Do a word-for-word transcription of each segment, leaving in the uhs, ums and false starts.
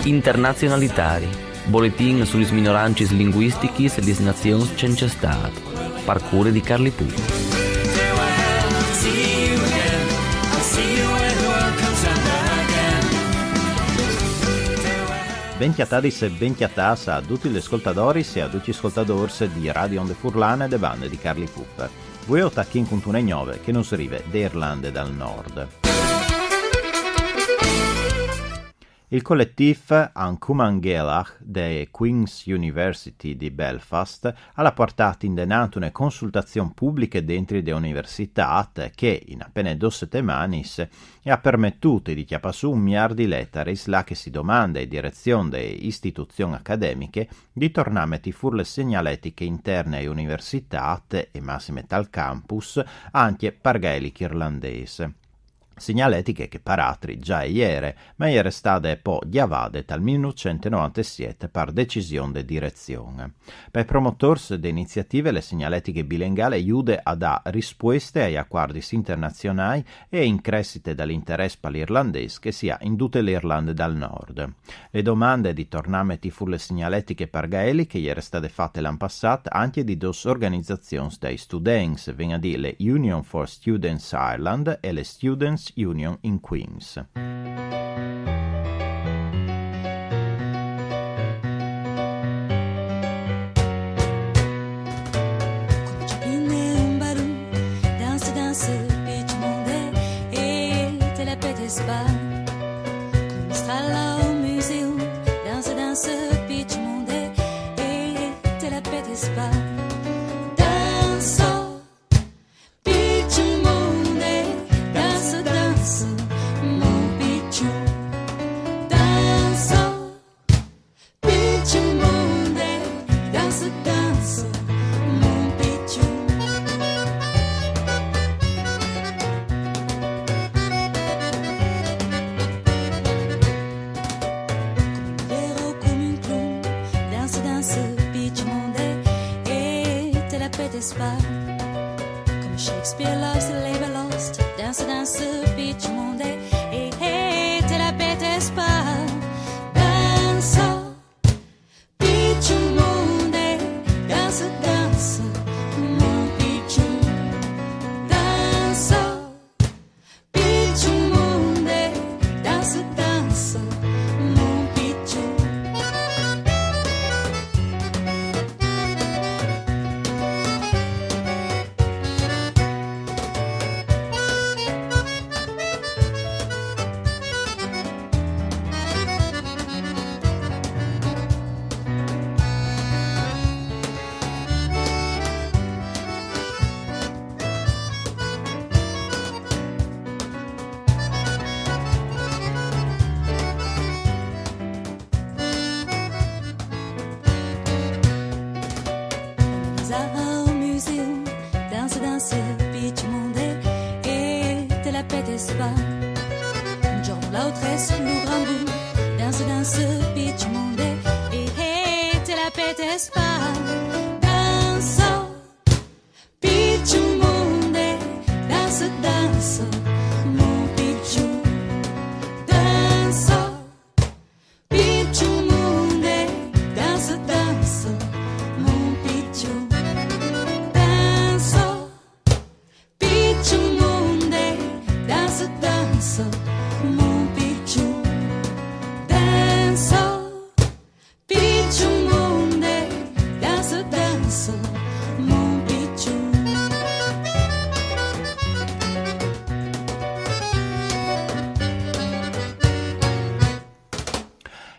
Internazionalitari. Boletin su lis minorancis linguistichis e lis nazions cence stât. Par cure di Carli Pup. Ben cjatadis e ben cjatâts a dutis lis scoltadoris e a ducj i scoltadôrs di Radio Onde Furlane de bande di Carli Pup. Vuê o tachìn cuntune gnove che nus rive de Irlande dal Nord. Il coletîf An Cumann Gaelach de Queen's University di Belfast al à puartât indenant une consultazion publiche dentri de universitât che, in a pene dôs setemanis, e à permetût di cjapâ sù un miâr di letaris là che si domande e direzion de istituzion academiche di tornâ a meti fûr le segnaletiche interne ae universitât e massime tal campus ancje par gaelic irlandês. Segnaletiche che par altri za e jere, ma e jere stade po gjavade tal mil nûfcent e novantesiet par decision de direzion. Pai promotôrs de iniziative le segnaletiche bilengâl e jude a dâ rispueste ai acuardis internazionâi e in cressite dal interès pal irlandês che si à in dute le Irlande dal Nord. Le domande di tornâ a meti fûr le segnaletiche par gaelic e jere stade fate l'an passât ancje di dôs organizazions dai students, ven a dî le Union for Students Ireland e le Students' Union in Queens.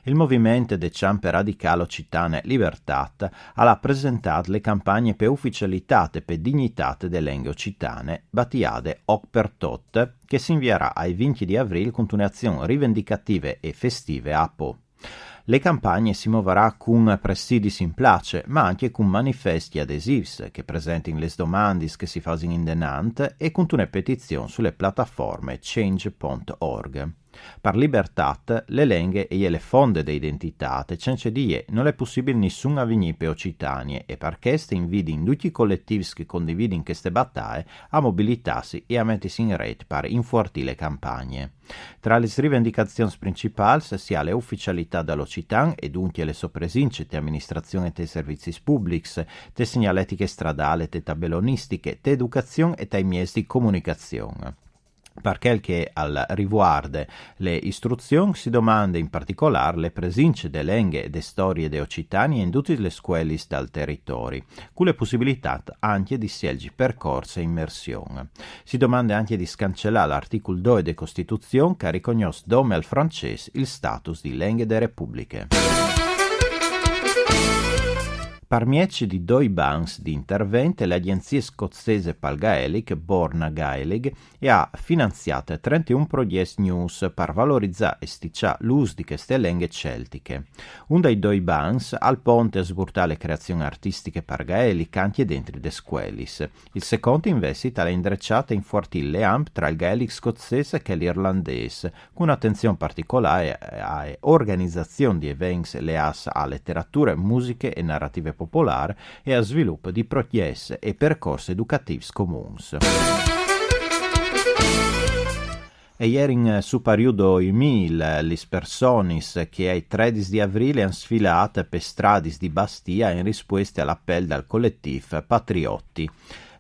Il moviment de çampe radicâl occitane Libertât al à presentât le campagne pe uficialitât e pe dignitât de lenghe occitane, batiade Oc pertot, che si inviarà ai vincj di Avrîl cuntune azion rivendicative e festive a Po. Le campagne si movarà cun pressidis in place, ma ancje cun manifescj e adesîfs che presentin lis domandis che si fasin indenant e cuntune petizion su le plataforme change punto org. Par Libertât, le lenghe e je le fonde de identitât, e cence di jê nol è pussibil nissun avignî pe Occitanie, e par chest e invidin ducj i coletîfs che a condividin cheste bataie a mobilitâsi e a metisi in rêt par infuartî le campagne. Tra lis rivendicazions principâls si à le uficialitât dal occitan e duncje le sô presince te aministrazion e tai servizis publics, te segnaletiche stradâl e te tabelonistiche, te educazion e tai mieçs di comunicazion. Par chel che al rivuarde le istruzion, si domande in particolâr le presince de lenghe e de storie de Occitanie in dutis lis scuelis dal teritori, cu le pussibilitât ancje di sielzi percors e imersion. Si domande ancje di scancelâ l'articul doi de Costituzion che al ricognòs dome al francês il status di lenghe de Republiche. Par mieç di doi bans di intervent, la agjenzie scozese pal gaelic, Borna Gaelic, e à finanziât trenteun progjets gnûfs par valorizâ e stiçâ l'ûs di cheste lenghe celtiche. Un dai doi bans al ponte a sburtâ le creazion artistiche par gaelic ancje dentri des scuelis. Il secont invezit al è indreçât a infuartî il leam tra il gaelic scozes e chel irlandês, cun atenzion particolâr ae organizazion di events leâts a leterature, musiche e narative popolâr e al svilup di progjets e percors educatîfs comuns. E jerin superiûr doi mil lis personis che ai tredis di Avrîl a àn sfilât pes stradis di Bastia in rispueste al apel dal coletîf Patriotti.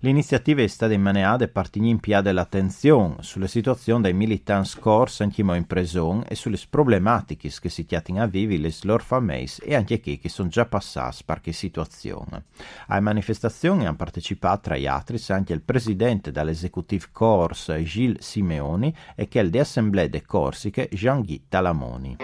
L'iniziative e je stade maneade par tignî impiade la atenzion su le situazion dai militants cors ancjemò in preson e su lis problematichis che si cjatin a vivi lis lôr fameis e ancje chei che a son za passâts par chê situazion. Ae manifestazion a àn partecipât tra i altris ancje il president dal esecutîf cors Gilles Simeoni e chel de Assemblee de Corsiche Jean-Guy Talamoni.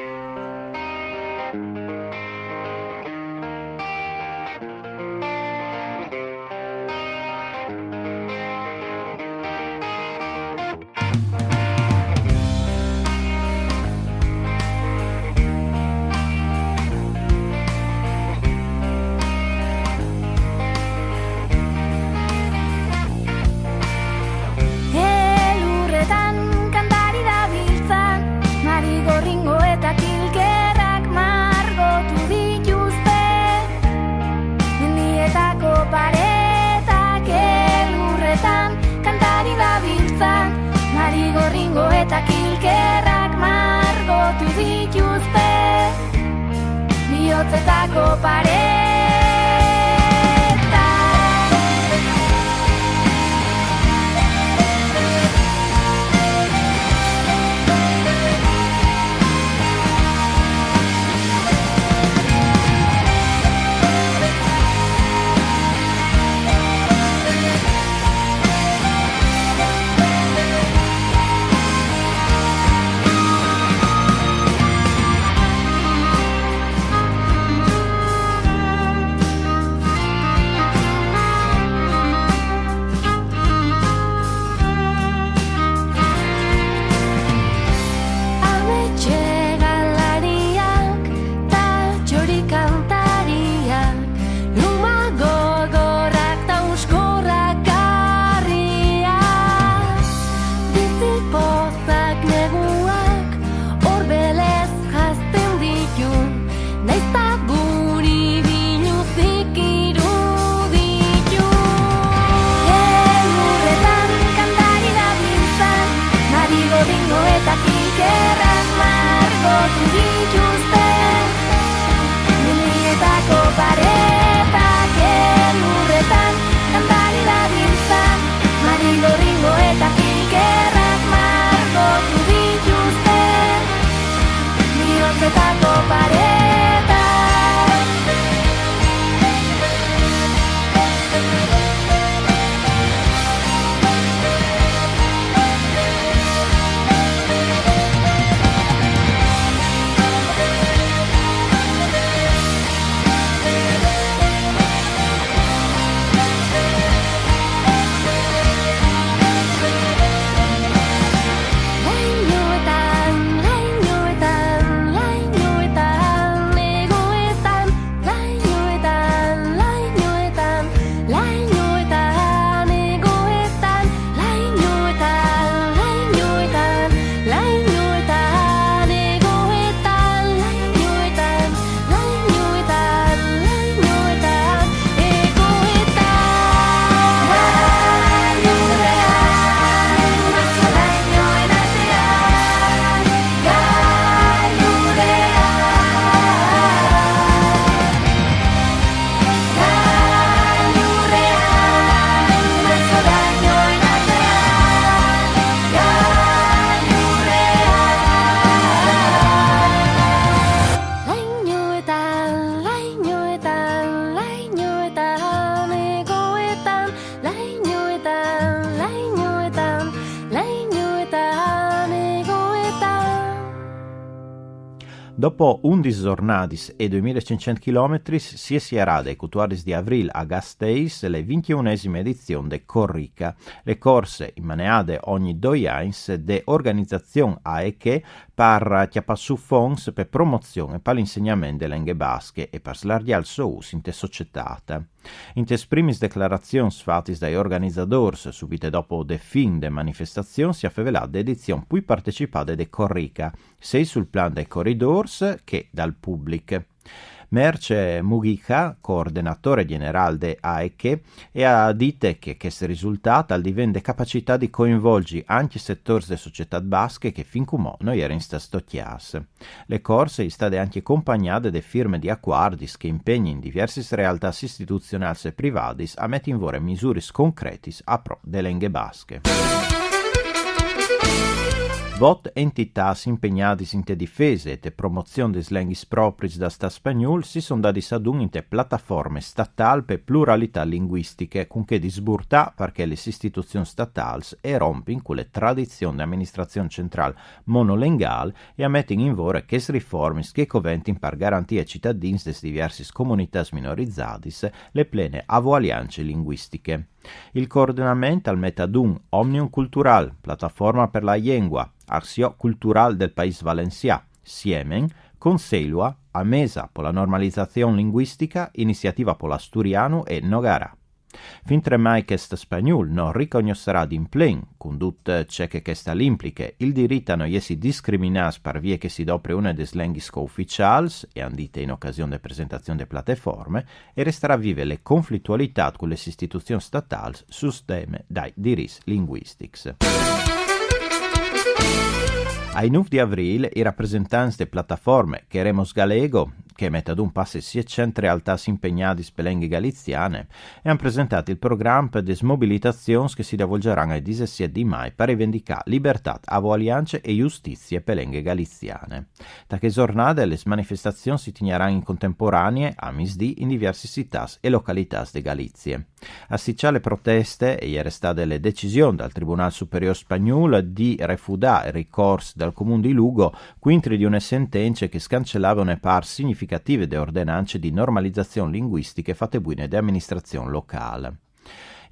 Elurretan kantari dabiltzan, Marigorringo eta Kilkerrak margotu dituzte. Mendietako paretak elurretan kantari dabiltzan, Marigorringo eta Kilkerrak margotu dituzte. Bihotzetako paretak. Dopo undis zornadis e doimila e cinccent chilometris, si è sierade i cutuardis di avrîl a Gasteis le vincjeunesime edizion de Corrica. Le corse, inmaneade ogni doi agns de organizazion AECHE, par cjapâ sù fonts pe promozion e pal insegnament de lenghe basche e par slargjâ il so ûs inte societât. Intes primis declarazions fatis dai organizadôrs subite dopo de fin de manifestazion si à fevelât de edizion plui partecipade de Corrica, sei sul plan dai coridôrs che dal public. Merce Mugica, coordenatore gjenerâl de AECHE, e à dite che chest risultât al divent de capacitât di coinvolzi ancje setôrs de societât basche che fin cumò no jerin stâts tocjâts. Le corse e je stade ancje compagnade de firme di acuardis che impegnin diviersis realtâts istituzionâls e privadis a meti in vore misuris concretis a pro de lenghe basche. Vot entitâts impegnadis inte difese e te promozion des lenghis propriis dal Stât spagnûl si son dadis adun inte plataforme statâl pe pluralitât linguistiche, cun chê di sburtâ par che lis istituzions statâls e rompin cu le tradizion de aministrazion centrâl monolengâl e a metin in vore chês riformis che coventin par garantî ai citadins des diviersis comunitâts minorizadis le plene avualiance linguistiche. Il coordinament al met adun Òmnium Culturâl, Plataforma per la Llengua, Acció Cultural del País Valencià, Siemen, Conselua, Amesa po la normalizazion linguistica, Iniziativa pol Asturianu e Nogarà. Fintremai chest spagnûl no ricognossarà d'in plen, cun dut ce che chest al impliche, il dirit a no jessi discriminâts par vie che si dopre une des lenghis cooficiâls, e àn dite in ocasion de presentazion de plataforme, e restarà vive le conflitualitât cu lis istituzions statâls sul teme dai dirits linguistics. Ai nûf di avrîl i rapresentants de plataforme Queremos Galego, che e met adun passe sietcent realtâts impegnadis pe lenghe galiziane, e àn presentât il program des mobilitazions che si davolgjaran ai disesiet di Mai par rivendicâ libertât, avualiance e justizie pe lenghe galiziane. Ta chê zornade lis manifestazions si tignaran in contemporanee a misdì in diviersis citâts e localitâts de Galizie. A sticjâ le proteste e jere stade le decision dal Tribunâl Superiôr spagnûl di refudâ il ricors dal Comun di Lugo cuintri di une sentence che e scancelave une part significative de ordenance di normalizazion linguistiche fate buine de aministrazion locâl.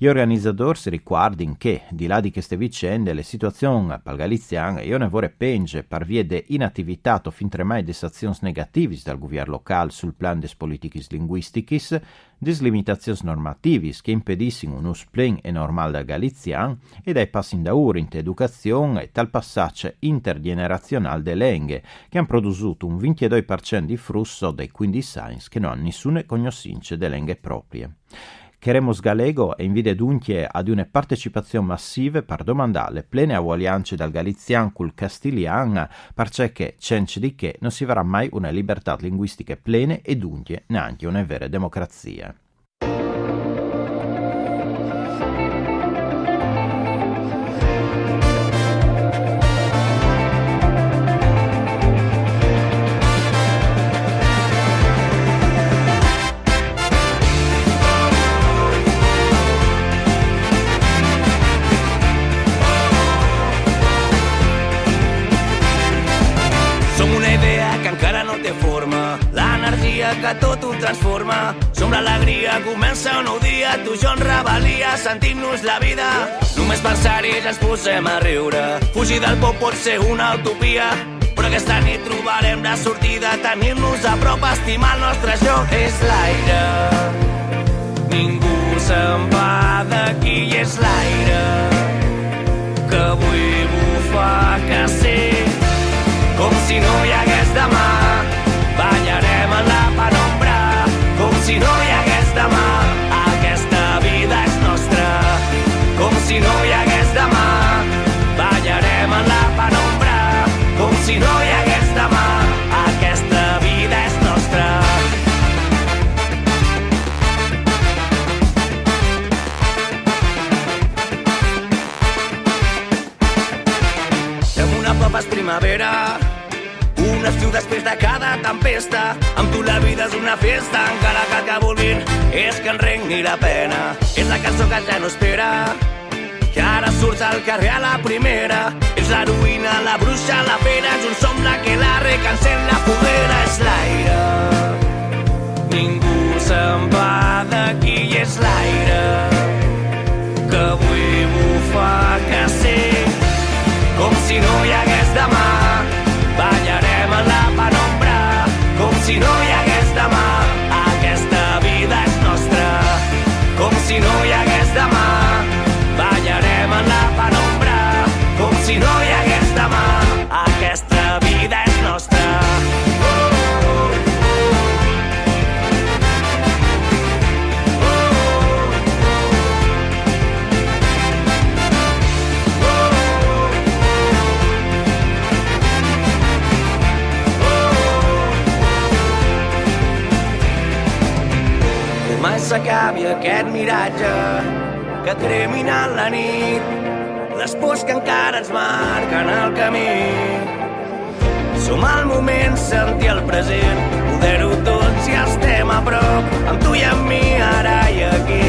I organizadôrs si ricuardin che, di là di cheste vicende, le situazion pal galizian e je une vore pence par vie de inativitât o fintremai des azions negativis dal guvier locâl sul plan des politichis linguistichis, des limitazions normativis che impedissin un ûs plen e normâl dal galizian e dai pas indaûr inte educazion e tal passaç intergjenerazionâl de lenghe, che a àn produsût un vincjedoi par cent di fruts sot dai cuindis agns che no àn nissune cognossince de lenghe proprie. Queremos Galego e invide duncje ad une partecipazion massive par domandâ le plene avualiance dal galizian cul castilian, parcè che cence di chê no si varà mai une libertât linguistiche plene e duncje nancje une vere democrazie. Som una idea que encara no té forma, l'energia que tot ho transforma. Som l'alegria, comença un nou dia, tu i jo en rebel·lia, sentim-nos la vida. Només per ser-hi ja ens posem a riure. Fugir del por pot ser una utopia, però aquesta nit trobarem la sortida. Tenir-nos a prop, estimar el nostre lloc és l'aire. Ningú se'n va d'aquí, és l'aire que avui bufa, que sé, com si no hi hagués demà. Ballarem en la penombra, com si no hi hagués demà. Aquesta vida és nostra, com si no hi hagués demà. Ballarem en la penombra, com si no hi hagués demà. Aquesta vida és nostra. Fem una pop, és primavera, un estiu després de cada tempesta. Amb tu la vida és una festa, encara cal que vulguin, és que en regni la pena. És la cançó que ja no espera, que ara Surts al carrer a la primera, és l'heroïna, la bruixa, la fera, és un somni que la recancel la foguera, és l'aire. Ningú se'n va d'aquí i és l'aire que avui bufa que sí, com si no hi hagués demà. Ballarem en la penombra, com si no hi hagués demà. Aquesta vida és nostra, com si no hi hagués demà. Ballarem en la penombra, com si no hi hagués demà. Aquesta vida és nostra. Mai s'acabi aquest miratge que ha creminat la nit, les pors que encara ens marquen el camí. Som al moment, sentir el present, poder-ho tots, ja estem a prop. Amb tu i amb mi, ara i aquí.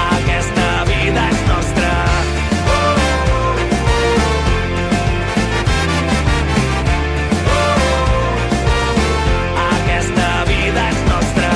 Aquesta vida és nostra. Aquesta vida és nostra.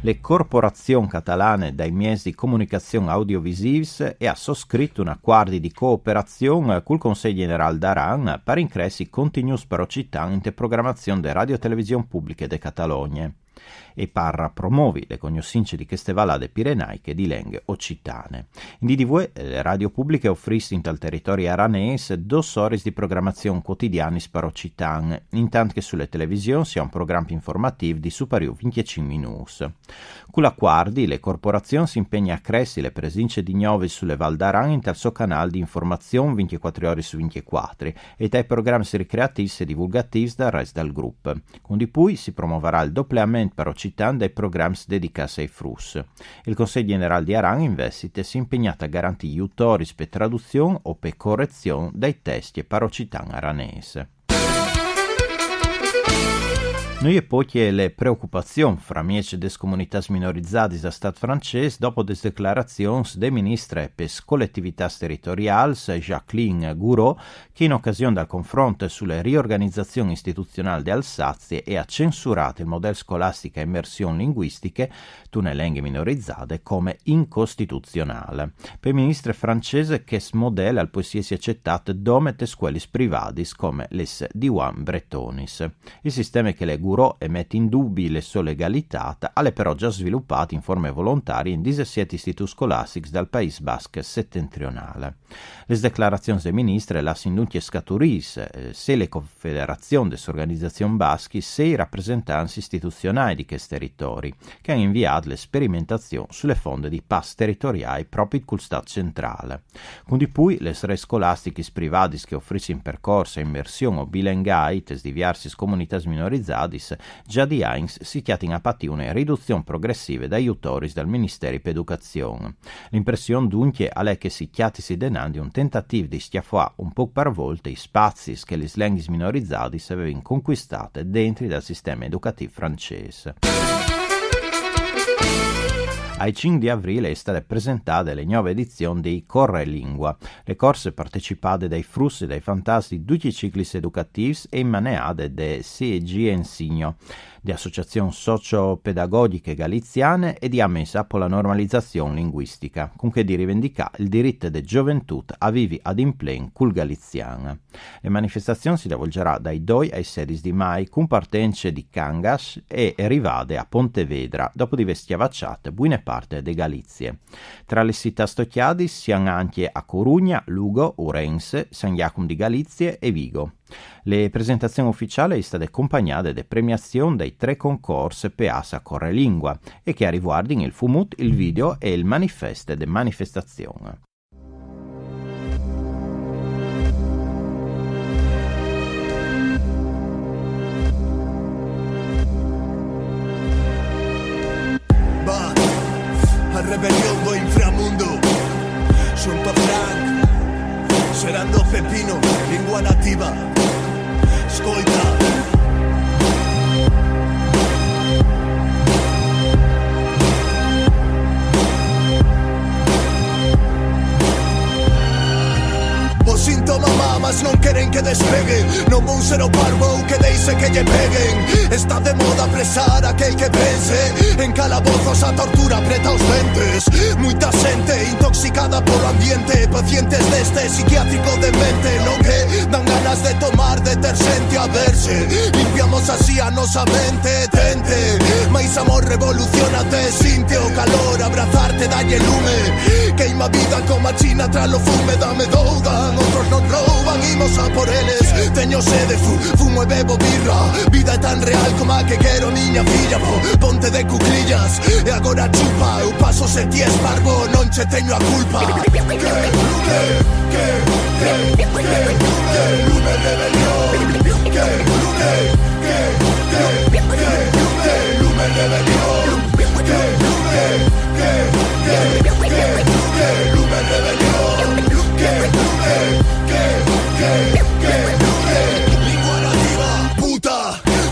Le corporazion catalane dai mieçs di comunicazion audiovisivi e à soscrit un acuardi di cooperazion cul Consei General d'Aran par incressi contignûts par occitan inte programazion de Radio Television Publiche de Catalogne e par promovi le cognossince di cheste valade pirenaiche di lenghe occitane. In dì di vuê, le radio publiche ofrissin tal teritori aranês dôs oris di programazion cuotidianis par occitan, intant che su le television si à un program informatîf di supariûr vincjecinc minûts. Cul acuardi, le corporazion si impegne a cressi le presince di gnovis su le Val d'Aran intal so canâl di informazion vincjecuatri oris su vincjecuatri e tai programs ricreatîfs e divulgatîfs dal rest dal grup. Cun di plui si promovarà il dopleament par occitan dai programs dedicâts ai fruts. Il Consei Generâl di Aran, invezit, si è impegnât a garantî jutoris pe traduzion o pe corezion dai tescj par occitan aranês. No je pocje le preocupazion framieç des comunitâts minorizadis dal stât francês dopo des declarazions de ministre pes coletivitâts teritoriâls Jacqueline Gourault, che in ocasion dal confront su le riorganizazion istituzionâl de Alsazie e à censurât il model scolastic a imersion linguistiche tune lenghe minorizade come incostituzionâl. Pe ministre francese chest model al pues jessi acetât dome tes scuelis privadis come les Diwan Bretonis. Il sisteme che le Gourault e met in dubi le sô legalitât al è però za svilupât in forme volontarie in disesiet istituts scolastics dal Paîs Basc setentrionâl. Les declarazions de ministre lassin duncje scaturî se, eh, se le Confederazion des organizazions bascjis sei rapresentants istituzionâi di chest teritori, che a àn inviât le sperimentazion su le fonde di pas teritoriâi propit cul Stât centrâl. Cun di plui, les rêts scolastichis privadis che ofrissin percors a imersion o bilengâi tes diviarsis comunitâts minorizadis za di agns si cjatin a patî une riduzion progressive dai jutoris dal Ministeri pe Educazion. L'impression duncje al è che si cjatisi denant di un tentatîf di scjafuâ un pôc par volte i spazis che lis lenghis minorizadis a vevin concuistât dentri dal sisteme educatîf francês. Ai cinc di Avrîl e je stade presentade le gnove edizion dei Correlingua, le corse partecipade dai fruts e dai fantâs di ducj i ciclis educatîfs e inmaneade de C E G Ensigno, de Associazion Sociopedagogjiche Galiziane e di Amesa po la Normalizazion Linguistica, cun chê di rivendicâ il dirit de zoventût a vivi a implen cul galizian. Le manifestazion si davolzarà dai doi ai sedis di Mai, cun partence di Cangas e rivade a Pontevedra, dopo di vê scjavacjât buine parte de Galizie. Tra lis citâts tocjadis si àn ancje A Corugna, Lugo, Urense, San Jacum di Galizie e Vigo. Le presentazion uficiâl e je stade compagnade de premiazion dai trê concors peâts a Correlingua e che a rivuardin il fumut, il video e il manifest de manifestazion. A rebelión do inframundo. Xunto a Frank, xerando pepino, lingua nativa. Escoita. O síntoma mamas non queren que despegue. Non vou ser o parvo ou que deixe que lle peguen. Está de moda apresar aquel que pense. En calabozos a tortura aprieta os dentes. Moita xente intoxicada polo ambiente. Pacientes deste psiquiátrico demente. No que dan ganas de tomar deterxente a verse. Limpiamos así a nosa mente. Tente, mais amor revolucionate. Sinte o calor, abrazarte, dalle lume. Queima vida como a china tras lo fume. Dame doudan, outros non rouban, imos a por eles. Teño sede, fu, fumo e bebo birra. Vida é tan real como a que quero miña filla. Po, ponte de cuclillas e agora chupa. Eu paso se ti es parvo, non che teño a culpa. Que lume, que, que, que lume, que lume rebelión. Que lume, que, que, que, que lume, que lume rebelión. Que lume, que, que, que, que lume rebelión. Que lume, que, que, que lume. Lingua nativa, puta.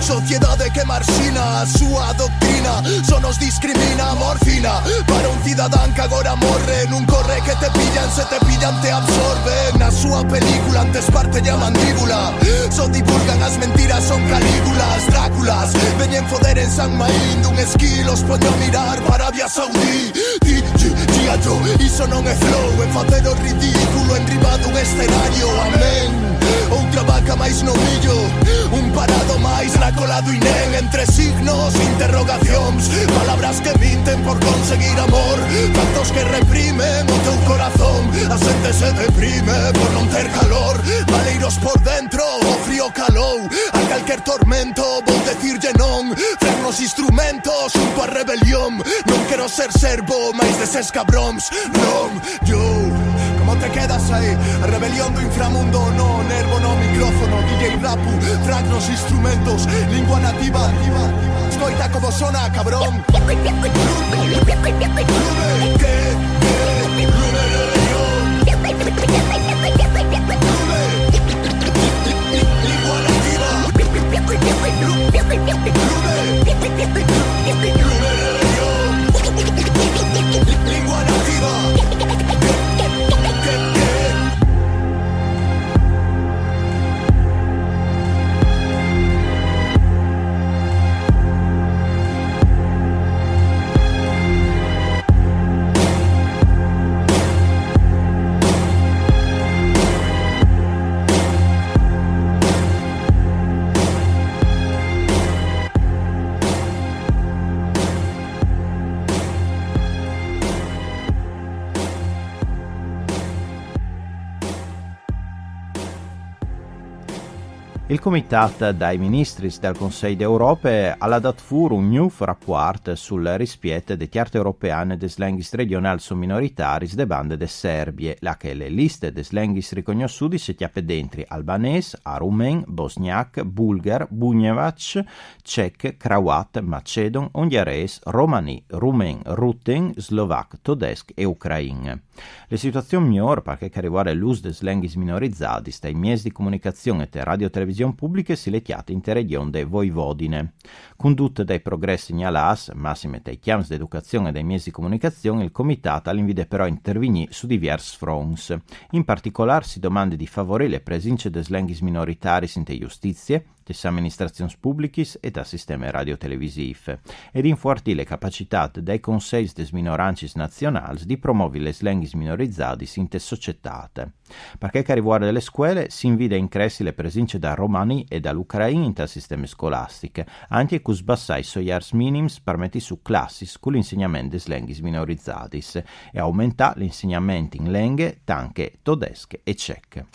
Sociedade que marxina a súa doctrina. Só nos discrimina a morfina. Para un cidadán que agora morre nun corre, que te pillan, se te pillan te absorben. Na súa película antes parte a mandíbula. Só divulgan as mentiras, son Calígulas, Dráculas. Veñen foder en San Maín dun esquí, los poño a mirar para Arabia Saudí. Ti, ti, ti, a yo, iso non é flow, é facer o ridículo en riba dun escenario. Amén. Outra vaca máis no millo, un parado máis na cola do Inén. Entre signos, interrogacións, palabras que minten por conseguir amor. Tantos que reprimen o teu corazón. A xente se deprime por non ter calor. Valeiros por dentro, o frío calou. A calquer tormento vou decirlle non. Traen os instrumentos xunto a rebelión. Non quero ser servo máis deses cabróns. Non, yo. Como te quedas aí? A rebelión do inframundo. No, nervo no micrófono. D J Rapu, track nos instrumentos. Lingua nativa. Escoita como sona, cabrón. Il Comitat dai ministris dal Consell d'Europe al à dat fûr un gnûf rapuart sul rispiet de Cjarte Europeane des Lenghis Regjonâls o Minoritaris de bande de Serbie, là che le liste des lenghis ricognossudis e cjape dentri albanês, arumen, bosgnac, bulgar, bunjevac, cec, crauat, macedon, ungjarês, romani, rumen, ruten, slovac, todesc e ucrain. Le situazion miôr par chel che al rivuarde l'ûs des lenghis minorizadis tai mieçs di comunicazion e te radio-television publiche si le cjate inte regjon de Voivodine. Cun dut dai progrès segnalâts, massime tai cjamps d'educazion e dai mieçs di comunicazion, il Comitat al invide però a intervignî su diviers fronts. In particolâr si domande di favorî le presince des lenghis minoritaris inte justizie, des aministrazions publichis e dal sisteme radio-televisîf, e di infuartî le capacitât dai conseis des minorancis nazionâls di promovi les lenghis minorizadis inte societât. Par chel che al rivuarde le scuele, si invide a incressi le presince dal romani e dal ucrain intal sisteme scolastic, ancje cun sbassâ i soiârs minims par meti sù classis cul insegnament des lenghis minorizadis e aumentâ l'insegnament in lenghe tant che todesc e cec.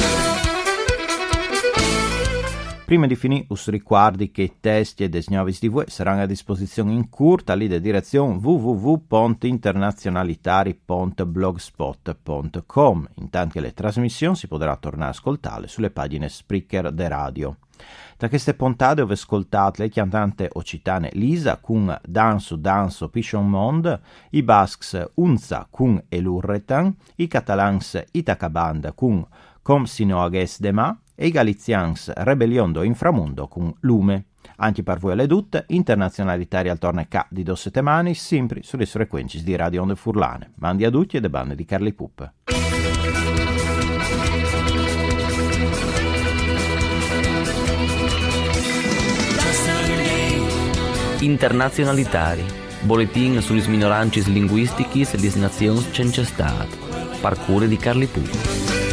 Prime di finî us ricuardi che i testi des gnovis di vuê a saran a disposizion in curt alì de direzion w w w pont internazionalitari pont blogspot pont com, intant che le trasmission si podarà tornâ a scoltâle su le pagjine Spreaker de radio. Tra queste pontate ove scoltate le cantante occitane Lisa cun Danso Danso Pichon Monde, i bascs Unza cun Elurretan, i catalans Itacabanda cun Com si no hagués demà e i galizians Rebellion do Inframundo cun Lume. Anche per voi alle dutte, Internazionalitari al torne ca di due settimane, sempre sulle frequenze di Radio Onde Furlane. Mandi a tutti e de bande di Carli Puppe. Internazionalitari, boletin sulis minorancis linguistichis e lis nazions cence stât, par cure di Carli Puppe.